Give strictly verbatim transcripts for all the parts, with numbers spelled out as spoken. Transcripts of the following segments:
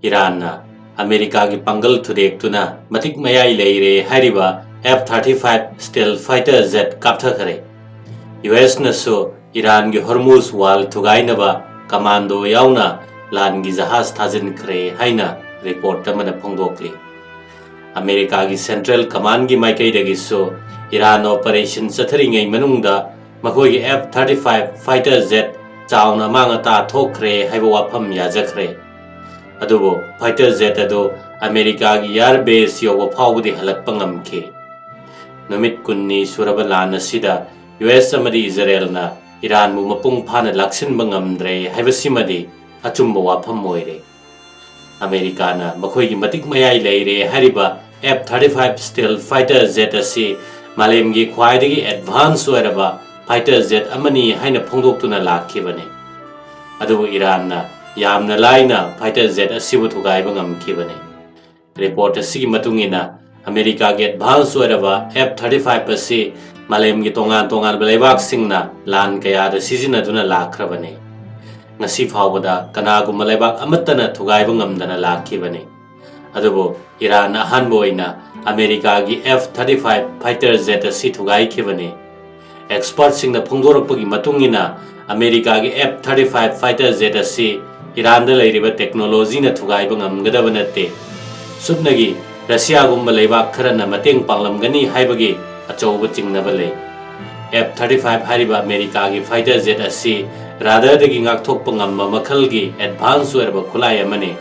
ꯏꯔꯥꯟꯅ ꯑꯃꯦꯔꯤꯀꯥꯒꯤ ꯄꯥꯡꯒꯜ ꯊꯨꯗꯦꯛꯇꯨꯅ ꯃꯇꯤꯛ ꯃꯌꯥꯏ ꯂꯩꯔꯦ ꯍꯥꯏꯔꯤꯕ F thirty five stealth fighter jet ꯀꯥꯞꯊꯈ꯭ꯔꯦ꯫ ꯌꯨ ꯑꯦꯁꯅꯁꯨ ꯏꯔꯥꯟꯒꯤ ꯍꯣꯔꯃꯨꯖ ꯋꯥꯜ ꯊꯨꯒꯥꯏꯅꯕ ꯀꯃꯥꯟꯗꯣ ꯌꯥꯎꯅ ꯂꯥꯟꯒꯤ ꯖꯍꯥꯖ ꯊꯥꯖꯤꯟꯈ꯭ꯔꯦ ꯍꯥꯏꯅ ꯔꯤꯄꯣꯔꯠ ꯑꯃꯅ ꯐꯣꯡꯗꯣꯛꯂꯤ꯫ ꯑꯃꯦꯔꯤꯀꯥꯒꯤ ꯁꯦꯟꯇ꯭ꯔꯦꯜ ꯀꯃꯥꯟꯒꯤ ꯃꯥꯏꯀꯩꯗꯒꯤꯁꯨ ꯏꯔꯥꯟ ꯑꯣꯄꯔꯦꯁꯟ ꯆꯠꯊꯔꯤꯉꯩ ꯃꯅꯨꯡꯗ ꯃꯈꯣꯏꯒꯤ F thirty five fighter jet ꯆꯥꯎꯅ ꯑꯃꯥꯡ ꯑꯇꯥ ꯊꯣꯛꯈ꯭ꯔꯦ ꯍꯥꯏꯕ ꯋꯥꯐꯝ ꯌꯥꯖꯈ꯭ꯔꯦ꯫ ꯑꯗꯨꯕꯨ fighter jet ꯑꯗꯨ ꯑꯃꯦꯔꯤꯀꯥꯒꯤ air base ꯌꯧꯕ ꯐꯥꯎꯕꯗꯤ ꯍꯜꯂꯛꯄ ꯉꯝꯈꯤ꯫ ꯅꯨꯃꯤꯠ ꯀꯨꯟꯅꯤ ꯁꯨꯔꯕ ꯂꯥꯟ ꯑꯁꯤꯗ ꯌꯨ ꯑꯦꯁ ꯑꯃꯗꯤ ꯏꯖꯔꯦꯜꯅ ꯏꯔꯥꯟꯕꯨ ꯃꯄꯨꯡ ꯐꯥꯅ ꯂꯥꯛꯁꯤꯟꯕ ꯉꯝꯗ꯭ꯔꯦ ꯍꯥꯏꯕꯁꯤꯃꯗꯤ ꯑꯆꯨꯝꯕ ꯋꯥꯐꯝ ꯑꯣꯏꯔꯦ꯫ ꯑꯃꯦꯔꯤꯀꯥꯅ ꯃꯈꯣꯏꯒꯤ ꯃꯇꯤꯛ ꯃꯌꯥꯏ ꯂꯩꯔꯦ ꯍꯥꯏꯔꯤꯕ F thirty five stealth fighter jet ꯑꯁꯤ ꯃꯥꯂꯦꯝꯒꯤ ꯈ꯭ꯋꯥꯏꯗꯒꯤ advance ꯑꯣꯏꯔꯕ fighter jet ꯑꯃꯅꯤ ꯍꯥꯏꯅ ꯐꯣꯡꯗꯣꯛꯇꯨꯅ ꯂꯥꯛꯈꯤꯕꯅꯤ꯫ ꯑꯗꯨꯕꯨ ꯏꯔꯥꯟꯅ ꯌꯥꯝꯅ ꯂꯥꯏꯅ fighter jet ꯑꯁꯤꯕꯨ ꯊꯨꯒꯥꯏꯕ ꯉꯝꯈꯤꯕꯅꯤ꯫ ꯔꯤꯄꯣꯔꯠ ꯑꯁꯤꯒꯤ ꯃꯇꯨꯡ ꯏꯟꯅ, ꯑꯃꯦꯔꯤꯀꯥꯒꯤ advance ꯑꯣꯏꯔꯕ F thirty five ꯑꯁꯤ ꯃꯥꯂꯦꯝꯒꯤ ꯇꯣꯉꯥꯟ ꯇꯣꯉꯥꯟꯕ ꯂꯩꯕꯥꯛꯁꯤꯡꯅ ꯂꯥꯟ ꯀꯌꯥꯗ ꯁꯤꯖꯤꯟꯅꯗꯨꯅ ꯂꯥꯛꯈ꯭ꯔꯕꯅꯤ꯫ ꯉꯁꯤ ꯐꯥꯎꯕꯗ ꯀꯅꯥꯒꯨꯝꯕ ꯂꯩꯕꯥꯛ ꯑꯃꯠꯇꯅ ꯊꯨꯒꯥꯏꯕ ꯉꯝꯗꯅ ꯂꯥꯛꯈꯤꯕꯅꯤ꯫ ꯑꯗꯨꯕꯨ ꯏꯔꯥꯟꯅ ꯑꯍꯥꯟꯕ ꯑꯣꯏꯅ ꯑꯃꯦꯔꯤꯀꯥꯒꯤ F thirty five fighter jet ꯑꯁꯤ ꯊꯨꯒꯥꯏꯈꯤꯕꯅꯤ꯫ Expertꯁꯤꯡꯅ ꯐꯣꯡꯗꯣꯔꯛꯄꯒꯤ ꯃꯇꯨꯡ ꯏꯟꯅ, ꯑꯃꯦꯔꯤꯀꯥꯒꯤ F thirty five fighter jet ꯑꯁꯤ ꯏꯔꯥꯟꯗ ꯂꯩꯔꯤꯕ technologyꯅ ꯊꯨꯒꯥꯏꯕ ꯉꯝꯒꯗꯕ ꯅꯠꯇꯦ꯫ ꯁꯨꯞꯅꯒꯤ ꯔꯁꯤꯌꯥꯒꯨꯝꯕ ꯂꯩꯕꯥꯛ ꯈꯔꯅ ꯃꯇꯦꯡ ꯄꯥꯡꯂꯝꯒꯅꯤ ꯍꯥꯏꯕꯒꯤ ꯑꯆꯧꯕ ꯆꯤꯡꯅꯕ ꯂꯩ꯫ F thirty five ꯍꯥꯏꯔꯤꯕ ꯑꯃꯦꯔꯤꯀꯥꯒꯤ fighter jet ꯑꯁꯤ radarꯗꯒꯤ ꯉꯥꯛꯊꯣꯛꯄ ꯉꯝꯕ ꯃꯈꯜꯒꯤ advance ꯑꯣꯏꯔꯕ ꯈꯨꯠꯂꯥꯏ ꯑꯃꯅꯤ꯫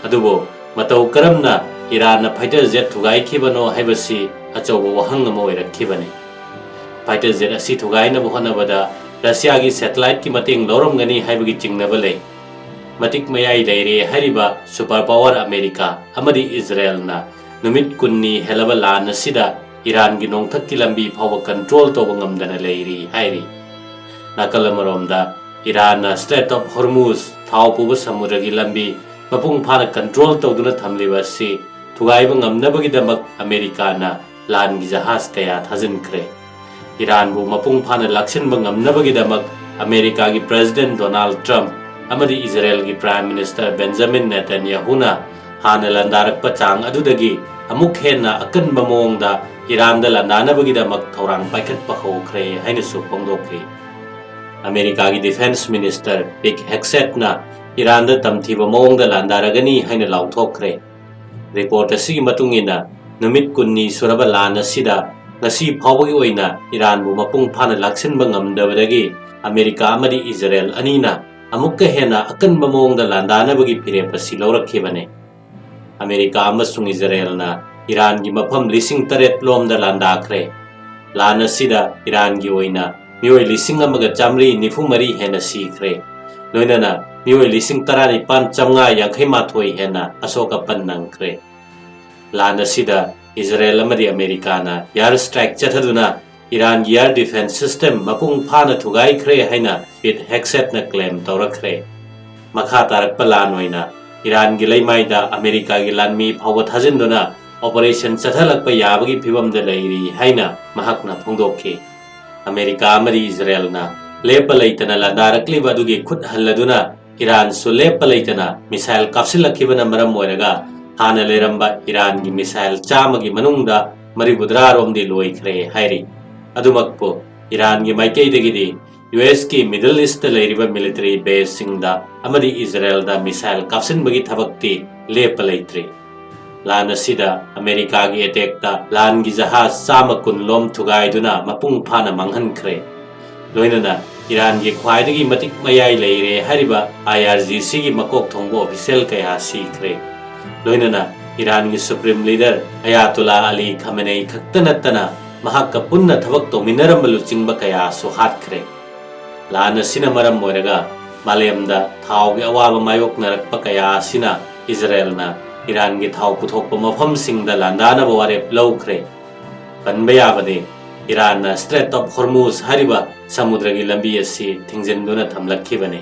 ꯑꯗꯨꯕꯨ ꯃꯇꯧ ꯀꯔꯝꯅ ꯏꯔꯥꯟꯅ fighter jet ꯊꯨꯒꯥꯏꯈꯤꯕꯅꯣ ꯍꯥꯏꯕꯁꯤ ꯑꯆꯧꯕ ꯋꯥꯍꯪ ꯑꯃ ꯑꯣꯏꯔꯛꯈꯤꯕꯅꯤ꯫ Fighter jet ꯑꯁꯤ ꯊꯨꯒꯥꯏꯅꯕ ꯍꯣꯠꯅꯕꯗ ꯔꯁꯤꯌꯥꯒꯤ satelliteꯀꯤ ꯃꯇꯦꯡ ꯂꯧꯔꯝꯒꯅꯤ ꯍꯥꯏꯕꯒꯤ ꯆꯤꯡꯅꯕ ꯂꯩ꯫ ꯃꯇꯤꯛ ꯃꯌꯥꯏ ꯂꯩꯔꯦ ꯍꯥꯏꯔꯤꯕ super power ꯑꯃꯦꯔꯤꯀꯥ ꯑꯃꯗꯤ ꯏꯖꯔꯦꯜꯅ ꯅꯨꯃꯤꯠ ꯀꯨꯟꯅꯤ ꯍꯦꯜꯂꯕ ꯂꯥꯟ ꯑꯁꯤꯗ ꯏꯔꯥꯟꯒꯤ ꯅꯣꯡꯊꯛꯀꯤ ꯂꯝꯕꯤ ꯐꯥꯎꯕ control ꯇꯧꯕ ꯉꯝꯗꯅ ꯂꯩꯔꯤ ꯍꯥꯏꯔꯤ꯫ ꯅꯥꯀꯜ ꯑꯃꯔꯣꯝꯗ, ꯏꯔꯥꯟꯅ Strait of Hormuz, ꯊꯥꯎ ꯄꯨꯕ ꯁꯃꯨꯗ꯭ꯔꯒꯤ ꯂꯝꯕꯤ, ꯃꯄꯨꯡ ꯐꯥꯅ control ꯇꯧꯗꯨꯅ ꯊꯝꯂꯤꯕ ꯑꯁꯤ ꯊꯨꯒꯥꯏꯕ ꯉꯝꯅꯕꯒꯤꯗꯃꯛ ꯑꯃꯦꯔꯤꯀꯥꯅ ꯂꯥꯟꯒꯤ ꯖꯍꯥꯖ ꯀꯌꯥ ꯊꯥꯖꯤꯟꯈ꯭ꯔꯦ꯫ ꯏꯔꯥꯟꯕꯨ ꯃꯄꯨꯡ ꯐꯥꯅ ꯂꯥꯛꯁꯤꯟꯕ ꯉꯝꯅꯕꯒꯤꯗꯃꯛ ꯑꯃꯦꯔꯤꯀꯥꯒꯤ President Donald Trump ꯑꯃꯗꯤ ꯏꯖꯔꯦꯜꯒꯤ Prime Minister Benjamin Netanyahu-ꯅ ꯍꯥꯟꯅ ꯂꯥꯟꯗꯥꯔꯛꯄ ꯆꯥꯡ ꯑꯗꯨꯗꯒꯤ ꯑꯃꯨꯛ ꯍꯦꯟꯅ ꯑꯀꯟꯕ ꯃꯑꯣꯡꯗ ꯏꯔꯥꯟꯗ ꯂꯥꯟꯗꯥꯅꯕꯒꯤꯗꯃꯛ ꯊꯧꯔꯥꯡ ꯄꯥꯏꯈꯠꯄ ꯍꯧꯈ꯭ꯔꯦ ꯍꯥꯏꯅꯁꯨ ꯐꯣꯡꯗꯣꯛꯂꯤ꯫ ꯑꯃꯦꯔꯤꯀꯥꯒꯤ Defence Minister Pete Hegseth-ꯅ ꯏꯔꯥꯟꯗ ꯇꯝꯊꯤꯕ ꯃꯑꯣꯡꯗ ꯂꯥꯟꯗꯥꯔꯒꯅꯤ ꯍꯥꯏꯅ ꯂꯥꯎꯊꯣꯛꯈ꯭ꯔꯦ꯫ Report ꯑꯁꯤꯒꯤ ꯃꯇꯨꯡ ꯏꯟꯅ, ꯅꯨꯃꯤꯠ ꯀꯨꯟꯅꯤ ꯁꯨꯔꯕ ꯂꯥꯟ ꯑꯁꯤꯗ ꯉꯁꯤ ꯐꯥꯎꯕꯒꯤ ꯑꯣꯏꯅ ꯏꯔꯥꯟꯕꯨ ꯃꯄꯨꯡ ꯐꯥꯅ ꯂꯥꯛꯁꯤꯟꯕ ꯉꯝꯗꯕꯗꯒꯤ ꯑꯃꯦꯔꯤꯀꯥ ꯑꯃꯗꯤ ꯏꯖꯔꯦꯜ ꯑꯅꯤꯅ ꯑꯃꯨꯛꯀ ꯍꯦꯟꯅ ꯑꯀꯟꯕ ꯃꯑꯣꯡꯗ ꯂꯥꯟꯗꯥꯅꯕꯒꯤ ꯐꯤꯔꯦꯞ ꯑꯁꯤ ꯂꯧꯔꯛꯈꯤꯕꯅꯤ꯫ ꯑꯃꯦꯔꯤꯀꯥ ꯑꯃꯁꯨꯡ ꯏꯖꯔꯦꯜꯅ ꯏꯔꯥꯟꯒꯤ ꯃꯐꯝ ꯂꯤꯁꯤꯡ ꯇꯔꯦꯠ ꯂꯣꯝꯗ ꯂꯥꯟꯗꯥꯈ꯭ꯔꯦ꯫ ꯂꯥꯟ ꯑꯁꯤꯗ ꯏꯔꯥꯟꯒꯤ ꯑꯣꯏꯅ ꯃꯤꯑꯣꯏ ꯂꯤꯁꯤꯡ ꯑꯃꯒ ꯆꯥꯃꯔꯤ ꯅꯤꯐꯨ ꯃꯔꯤ ꯍꯦꯟꯅ ꯁꯤꯈ꯭ꯔꯦ, ꯂꯣꯏꯅꯅ ꯃꯤꯑꯣꯏ ꯂꯤꯁꯤꯡ ꯇꯔꯥꯅꯤꯄꯥꯟ ꯆꯥꯃꯉꯥ ꯌꯥꯡꯈꯩ ꯃꯥꯊꯣꯏ ꯍꯦꯟꯅ ꯑꯁꯣꯛ ꯑꯄꯟ ꯅꯪꯈ꯭ꯔꯦ꯫ ꯂꯥꯟ ꯑꯁꯤꯗ ꯏꯖꯔꯦꯜ ꯑꯃꯗꯤ ꯑꯃꯦꯔꯤꯀꯥꯅ air strike ꯆꯠꯊꯗꯨꯅ ꯏꯔꯥꯟꯒꯤ air defence system ꯃꯄꯨꯡ ꯐꯥꯅ ꯊꯨꯒꯥꯏꯈ꯭ꯔꯦ ꯍꯥꯏꯅ Pete Hegseth-ꯅ claim ꯇꯧꯔꯛꯈ꯭ꯔꯦ꯫ ꯃꯈꯥ ꯇꯥꯔꯛꯄ ꯂꯥꯟ ꯑꯣꯏꯅ ꯏꯔꯥꯟꯒꯤ ꯂꯩꯃꯥꯏꯗ ꯑꯃꯦꯔꯤꯀꯥꯒꯤ ꯂꯥꯟꯃꯤ ꯐꯥꯎꯕ ꯊꯥꯖꯤꯟꯗꯨꯅ operation ꯆꯠꯊꯍꯜꯂꯛꯄ ꯌꯥꯕꯒꯤ ꯐꯤꯕꯝꯗ ꯂꯩꯔꯤ ꯍꯥꯏꯅ ꯃꯍꯥꯛꯅ ꯐꯣꯡꯗꯣꯛꯈꯤ꯫ ꯑꯃꯦꯔꯤꯀꯥ ꯑꯃꯗꯤ ꯏꯖꯔꯦꯜꯅ ꯂꯦꯞꯄ ꯂꯩꯇꯅ ꯂꯥꯟꯗꯥꯔꯛꯂꯤꯕ ꯑꯗꯨꯒꯤ ꯈꯨꯠ ꯍꯜꯂꯗꯨꯅ ꯏꯔꯥꯟꯁꯨ ꯂꯦꯞꯄ ꯂꯩꯇꯅ missile ꯀꯥꯞꯁꯤꯜꯂꯛꯈꯤꯕꯅ ꯃꯔꯝ ꯑꯣꯏꯔꯒ ꯍꯥꯟꯅ ꯂꯩꯔꯝꯕ ꯏꯔꯥꯟꯒꯤ missile ꯆꯥꯝꯃꯒꯤ ꯃꯅꯨꯡꯗ ꯃꯔꯤꯐꯨꯇꯔꯥ ꯔꯣꯝꯗꯤ ꯂꯣꯏꯈ꯭ꯔꯦ ꯍꯥꯏꯔꯤ꯫ ꯑꯗꯨꯃꯛꯄꯨ ꯏꯔꯥꯟꯒꯤ ꯃꯥꯏꯀꯩꯗꯒꯤꯗꯤ ꯌꯨ ꯑꯦꯁꯀꯤ Middle East-ꯇ ꯂꯩꯔꯤꯕ military base-ꯁꯤꯡꯗ ꯑꯃꯗꯤ ꯏꯖꯔꯦꯜꯗ missile ꯀꯥꯞꯁꯤꯟꯕꯒꯤ ꯊꯕꯛꯇꯤ ꯂꯦꯞꯄ ꯂꯩꯇ꯭ꯔꯤ꯫ ꯂꯥꯟ ꯑꯁꯤꯗ ꯑꯃꯦꯔꯤꯀꯥꯒꯤ attack-ꯇ ꯂꯥꯟꯒꯤ ꯖꯍꯥꯖ ꯆꯥꯝꯃ ꯀꯨꯟ ꯂꯣꯝ ꯊꯨꯒꯥꯏꯗꯨꯅ ꯃꯄꯨꯡ ꯐꯥꯅ ꯃꯥꯡꯍꯟꯈ꯭ꯔꯦ꯫ ꯂꯣꯏꯅꯅ ꯏꯔꯥꯟꯒꯤ ꯈ꯭ꯋꯥꯏꯗꯒꯤ ꯃꯇꯤꯛ ꯃꯌꯥꯏ ꯂꯩꯔꯦ ꯍꯥꯏꯔꯤꯕ ꯑꯥꯏ ꯑꯥꯔ ꯖꯤ ꯁꯤꯒꯤ ꯃꯀꯣꯛ ꯊꯣꯡꯕ official ꯀꯌꯥ ꯁꯤꯈ꯭ꯔꯦ꯫ ꯂꯣꯏꯅꯅ ꯏꯔꯥꯟꯒꯤ Supreme Leader ꯑꯌꯥꯇꯣꯂꯥ ꯑꯂꯤ ꯈꯥꯃꯦꯅꯦꯏ ꯈꯛꯇ ꯅꯠꯇꯅ ꯃꯍꯥꯛꯀ ꯄꯨꯟꯅ ꯊꯕꯛ ꯇꯧꯃꯤꯟꯅꯔꯝꯕ ꯂꯨꯆꯤꯡꯕ ꯀꯌꯥꯁꯨ ꯍꯥꯠꯈ꯭ꯔꯦ꯫ ꯂꯥꯟ ꯑꯁꯤꯅ ꯃꯔꯝ ꯑꯣꯏꯔꯒ ꯃꯥꯂꯦꯝꯗ ꯊꯥꯎꯒꯤ ꯑꯋꯥꯕ ꯃꯥꯌꯣꯛꯅꯔꯛꯄ ꯀꯌꯥ ꯑꯁꯤꯅ ꯏꯖꯔꯦꯜꯅ ꯏꯔꯥꯟꯒꯤ ꯊꯥꯎ ꯄꯨꯊꯣꯛꯄ ꯃꯐꯝꯁꯤꯡꯗ ꯂꯥꯟꯗꯥꯅꯕ ꯋꯥꯔꯦꯞ ꯂꯧꯈ꯭ꯔꯦ꯫ ꯄꯟꯕ ꯌꯥꯕꯗꯤ, ꯏꯔꯥꯟꯅ Strait of Hormuz ꯍꯥꯏꯔꯤꯕ ꯁꯃꯨꯗ꯭ꯔꯒꯤ ꯂꯝꯕꯤ ꯑꯁꯤ ꯊꯤꯡꯖꯤꯟꯗꯨꯅ ꯊꯝꯂꯛꯈꯤꯕꯅꯤ꯫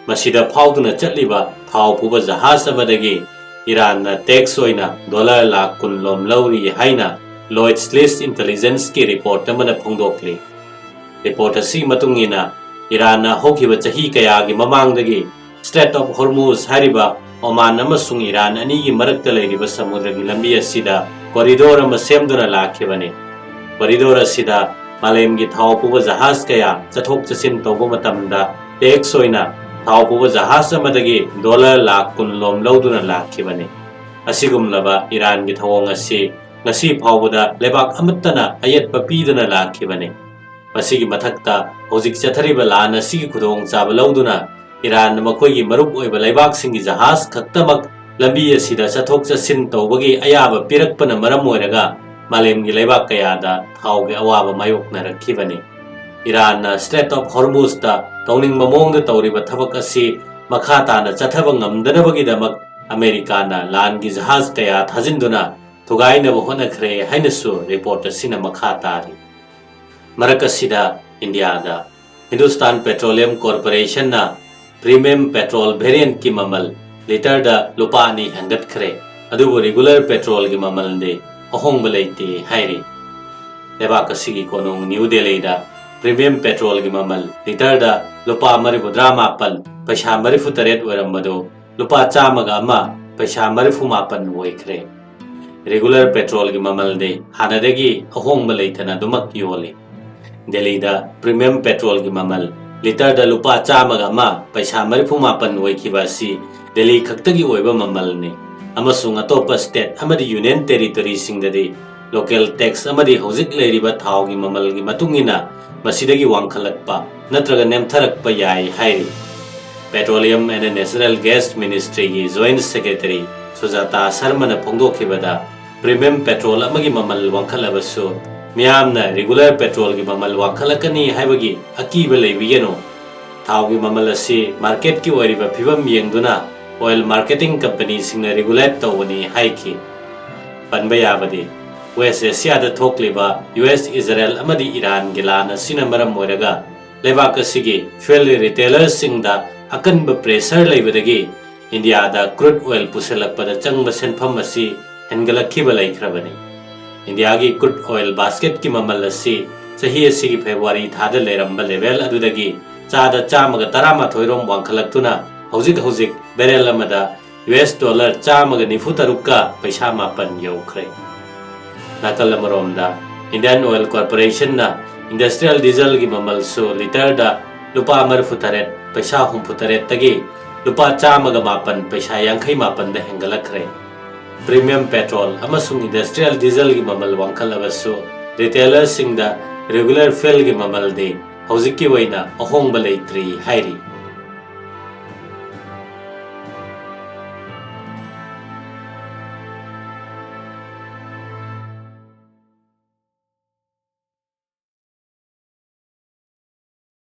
ꯃꯁꯤꯗ ꯐꯥꯎꯗꯨꯅ ꯆꯠꯂꯤꯕ ꯊꯥꯎ ꯄꯨꯕ ꯖꯍꯥꯖ ꯑꯃꯗꯒꯤ ꯏꯔꯥꯟꯅ tax ꯑꯣꯏꯅ dollar ꯂꯥꯈ ꯀꯨꯟ ꯂꯣꯝ ꯂꯧꯔꯤ ꯍꯥꯏꯅ Lloyd's List Intelligence-ꯀꯤ report ꯑꯃꯅ ꯐꯣꯡꯗꯣꯛꯂꯤ꯫ Report ꯑꯁꯤꯒꯤ ꯃꯇꯨꯡ ꯏꯟꯅ, ꯏꯔꯥꯟꯅ ꯍꯧꯈꯤꯕ ꯆꯍꯤ ꯀꯌꯥꯒꯤ ꯃꯃꯥꯡꯗꯒꯤ Strait of Hormuz ꯍꯥꯏꯔꯤꯕ ꯑꯣꯃꯥꯟ ꯑꯃꯁꯨꯡ ꯏꯔꯥꯟ ꯑꯅꯤꯒꯤ ꯃꯔꯛꯇ ꯂꯩꯔꯤꯕ ꯁꯃꯨꯗ꯭ꯔꯒꯤ ꯂꯝꯕꯤ ꯑꯁꯤꯗ corridor ꯑꯃ ꯁꯦꯝꯗꯨꯅ ꯂꯥꯛꯈꯤꯕꯅꯤ꯫ Corridor ꯑꯁꯤꯗ ꯃꯥꯂꯦꯝꯒꯤ ꯊꯥꯎ ꯄꯨꯕ ꯖꯍꯥꯖ ꯀꯌꯥ ꯆꯠꯊꯣꯛ ꯆꯠꯁꯤꯟ ꯇꯧꯕ ꯃꯇꯝꯗ tax ꯑꯣꯏꯅ ꯊꯥꯎ ꯄꯨꯕ ꯖꯍꯥꯖ ꯑꯃꯗꯒꯤ dollar ꯂꯥꯈ ꯀꯨꯟ ꯂꯣꯝ ꯂꯧꯗꯨꯅ ꯂꯥꯛꯈꯤꯕꯅꯤ꯫ ꯑꯁꯤꯒꯨꯝꯂꯕ ꯏꯔꯥꯟꯒꯤ ꯊꯧꯑꯣꯡ ꯑꯁꯤ ꯉꯁꯤ ꯐꯥꯎꯕꯗ ꯂꯩꯕꯥꯛ ꯑꯃꯠꯇꯅ ꯑꯌꯦꯠꯄ ꯄꯤꯗꯨꯅ ꯂꯥꯛꯈꯤꯕꯅꯤ꯫ ꯃꯁꯤꯒꯤ ꯃꯊꯛꯇ ꯍꯧꯖꯤꯛ ꯆꯠꯊꯔꯤꯕ ꯂꯥꯟ ꯑꯁꯤꯒꯤ ꯈꯨꯗꯣꯡꯆꯥꯕ ꯂꯧꯗꯨꯅ ꯏꯔꯥꯟꯅ ꯃꯈꯣꯏꯒꯤ ꯃꯔꯨꯞ ꯑꯣꯏꯕ ꯂꯩꯕꯥꯛꯁꯤꯡꯒꯤ ꯖꯍꯥꯖ ꯈꯛꯇꯃꯛ ꯂꯝꯕꯤ ꯑꯁꯤꯗ ꯆꯠꯊꯣꯛ ꯆꯠꯁꯤꯟ ꯇꯧꯕꯒꯤ ꯑꯌꯥꯕ ꯄꯤꯔꯛꯄꯅ ꯃꯔꯝ ꯑꯣꯏꯔꯒ ꯃꯥꯂꯦꯝꯒꯤ ꯂꯩꯕꯥꯛ ꯀꯌꯥꯗ ꯊꯥꯎꯒꯤ ꯑꯋꯥꯕ ꯃꯥꯌꯣꯛꯅꯔꯛꯈꯤꯕꯅꯤ꯫ ꯏꯔꯥꯟꯅ Strait of Hormuzꯇ ꯇꯧꯅꯤꯡꯕ ꯃꯑꯣꯡꯗ ꯇꯧꯔꯤꯕ ꯊꯕꯛ ꯑꯁꯤ ꯃꯈꯥ ꯇꯥꯅ ꯆꯠꯊꯕ ꯉꯝꯗꯅꯕꯒꯤꯗꯃꯛ ꯑꯃꯦꯔꯤꯀꯥꯅ ꯂꯥꯟꯒꯤ ꯖꯍꯥꯖ ꯀꯌꯥ ꯊꯥꯖꯤꯟꯗꯨꯅ ꯊꯨꯒꯥꯏꯅꯕ ꯍꯣꯠꯅꯈ꯭ꯔꯦ ꯍꯥꯏꯅꯁꯨ report ꯑꯁꯤꯅ ꯃꯈꯥ ꯇꯥꯔꯤ꯫ ꯃꯔꯛ ꯑꯁꯤꯗ ꯏꯟꯗꯤꯌꯥꯗ Hindustan Petroleum Corporationꯅ premium petrol variantꯀꯤ ꯃꯃꯜ ꯂꯤꯇꯔꯗ ꯂꯨꯄꯥ ꯑꯅꯤ ꯍꯦꯟꯒꯠꯈ꯭ꯔꯦ, ꯑꯗꯨꯕꯨ regular petrolꯒꯤ ꯃꯃꯜꯗꯤ ꯑꯍꯣꯡꯕ ꯂꯩꯇꯦ ꯍꯥꯏꯔꯤ꯫ ꯂꯩꯕꯥꯛ ꯑꯁꯤꯒꯤ ꯀꯣꯅꯨꯡ ꯅ꯭ꯌꯨ ꯗꯦꯜꯂꯤꯗ premium petrolꯒꯤ ꯃꯃꯜ ꯂꯤꯇꯔꯗ ꯂꯨꯄꯥ ꯃꯔꯤꯐꯨꯇꯔꯥ ꯃꯥꯄꯜ ꯄꯩꯁꯥ ꯃꯔꯤꯐꯨꯇꯔꯦꯠ ꯑꯣꯏꯔꯝꯕꯗꯨ ꯂꯨꯄꯥ ꯆꯥꯝꯃꯒ ꯑꯃ ꯄꯩꯁꯥ ꯃꯔꯤꯐꯨ ꯃꯥꯄꯜ ꯑꯣꯏꯈ꯭ꯔꯦ꯫ Regular petrolꯒꯤ ꯃꯃꯜꯗꯤ ꯍꯥꯟꯅꯗꯒꯤ ꯑꯍꯣꯡꯕ ꯂꯩꯇꯅ ꯑꯗꯨꯃꯛ ꯌꯣꯜꯂꯤ꯫ ꯗꯦꯜꯂꯤꯗ premium petrolꯒꯤ ꯃꯃꯜ ꯂꯤꯇꯔꯗ ꯂꯨꯄꯥ ꯆꯥꯝꯃꯒ ꯑꯃ ꯄꯩꯁꯥ ꯃꯔꯤꯐꯨ ꯃꯥꯄꯜ ꯑꯣꯏꯈꯤꯕ ꯑꯁꯤ ꯗꯦꯜꯂꯤ ꯈꯛꯇꯒꯤ ꯑꯣꯏꯕ ꯃꯃꯜꯅꯤ, ꯑꯃꯁꯨꯡ ꯑꯇꯣꯞꯄ state ꯑꯃꯗꯤ union territoryꯁꯤꯡꯗꯗꯤ local tax ꯑꯃꯗꯤ ꯍꯧꯖꯤꯛ ꯂꯩꯔꯤꯕ ꯊꯥꯎꯒꯤ ꯃꯃꯜꯒꯤ ꯃꯇꯨꯡ ꯏꯟꯅ ꯃꯁꯤꯗꯒꯤ ꯋꯥꯡꯈꯠꯂꯛꯄ ꯅꯠꯇ꯭ꯔꯒ ꯅꯦꯝꯊꯔꯛꯄ ꯌꯥꯏ ꯍꯥꯏꯔꯤ꯫ Petroleum and Natural Gas Ministryꯒꯤ Joint Secretary ꯁꯨꯖꯥꯇꯥ ꯁꯔꯃꯅ ꯐꯣꯡꯗꯣꯛꯈꯤꯕꯗ, premium petrol ꯑꯃꯒꯤ ꯃꯃꯜ ꯋꯥꯡꯈꯠꯂꯕꯁꯨ ꯃꯤꯌꯥꯝꯅ regular petrolꯒꯤ ꯃꯃꯜ ꯋꯥꯡꯈꯠꯂꯛꯀꯅꯤ ꯍꯥꯏꯕꯒꯤ ꯑꯀꯤꯕ ꯂꯩꯕꯤꯒꯅꯨ꯫ ꯊꯥꯎꯒꯤ ꯃꯃꯜ ꯑꯁꯤ marketꯀꯤ ꯑꯣꯏꯔꯤꯕ ꯐꯤꯕꯝ ꯌꯦꯡꯗꯨꯅ oil marketing companyꯁꯤꯡꯅ regulate ꯇꯧꯕꯅꯤ ꯍꯥꯏꯈꯤ꯫ ꯄꯟꯕ ꯌꯥꯕꯗꯤ, West Asiaꯗ ꯊꯣꯛꯂꯤꯕ US, Israel ꯑꯃꯗꯤ ꯏꯔꯥꯟꯒꯤ ꯂꯥꯟ ꯑꯁꯤꯅ ꯃꯔꯝ ꯑꯣꯏꯔꯒ ꯂꯩꯕꯥꯛ ꯑꯁꯤꯒꯤ fuel retailerꯁꯤꯡꯗ ꯑꯀꯟꯕ pressure ꯂꯩꯕꯗꯒꯤ ꯏꯟꯗꯤꯌꯥꯗ crude oil ꯄꯨꯁꯤꯜꯂꯛꯄꯗ ꯆꯪꯕ ꯁꯦꯟꯐꯝ ꯑꯁꯤ ꯍꯦꯟꯒꯠꯂꯛꯈꯤꯕ ꯂꯩꯈ꯭ꯔꯕꯅꯤ꯫ ꯏꯟꯗꯤꯌꯥꯒꯤ crude oil basketꯀꯤ ꯃꯃꯜ ꯑꯁꯤ ꯆꯍꯤ ꯑꯁꯤꯒꯤ February ꯊꯥꯗ ꯂꯩꯔꯝꯕ level ꯑꯗꯨꯗꯒꯤ ꯆꯥꯗ ꯆꯥꯝꯃꯒ ꯇꯔꯥꯃꯥꯊꯣꯏ ꯔꯣꯝ ꯋꯥꯡꯈꯠꯂꯛꯇꯨꯅ ꯍꯧꯖꯤꯛ ꯍꯧꯖꯤꯛ ꯕꯦꯔꯦꯜ ꯑꯃꯗ ꯌꯨ ꯑꯦꯁ ꯗꯣꯂꯔ ꯆꯥꯝꯃꯒ ꯅꯤꯐꯨ ꯇꯔꯨꯛꯀ ꯄꯩꯁꯥ ꯃꯥꯄꯟ ꯌꯧꯈ꯭ꯔꯦ꯫ ꯅꯥꯀꯜ ꯑꯃꯔꯣꯝꯗ, ꯏꯟꯗꯤꯌꯥꯟ ꯑꯣꯏꯜ ꯀꯣꯔꯄꯣꯔꯦꯁꯟꯅ ꯏꯟꯗꯁꯇ꯭ꯔꯤꯌꯦꯜ ꯗꯤꯖꯜꯒꯤ ꯃꯃꯜꯁꯨ ꯂꯤꯇꯔꯗ ꯂꯨꯄꯥ ꯃꯔꯤꯐꯨ ꯇꯔꯦꯠ ꯄꯩꯁꯥ ꯍꯨꯝꯐꯨ ꯇꯔꯦꯠꯇꯒꯤ ꯂꯨꯄꯥ ꯆꯥꯝꯃꯒ ꯃꯥꯄꯟ ꯄꯩꯁꯥ ꯌꯥꯡꯈꯩ ꯃꯥꯄꯟꯗ ꯍꯦꯟꯒꯠꯂꯛꯈ꯭ꯔꯦ꯫ ꯄ꯭ꯔꯤꯃꯤꯌꯝ ꯄꯦꯇ꯭ꯔꯣꯜ ꯑꯃꯁꯨꯡ ꯏꯟꯗꯁꯇ꯭ꯔꯤꯌꯦꯜ ꯗꯤꯖꯜꯒꯤ ꯃꯃꯜ ꯋꯥꯡꯈꯠꯂꯕꯁꯨ, ꯔꯤꯇꯦꯂꯔꯁꯤꯡꯗ ꯔꯤꯒꯨꯂꯔ ꯐ꯭ꯌꯨꯜꯒꯤ ꯃꯃꯜꯗꯤ ꯍꯧꯖꯤꯛꯀꯤ ꯑꯣꯏꯅ ꯑꯍꯣꯡꯕ ꯂꯩꯇ꯭ꯔꯤ ꯍꯥꯏꯔꯤ꯫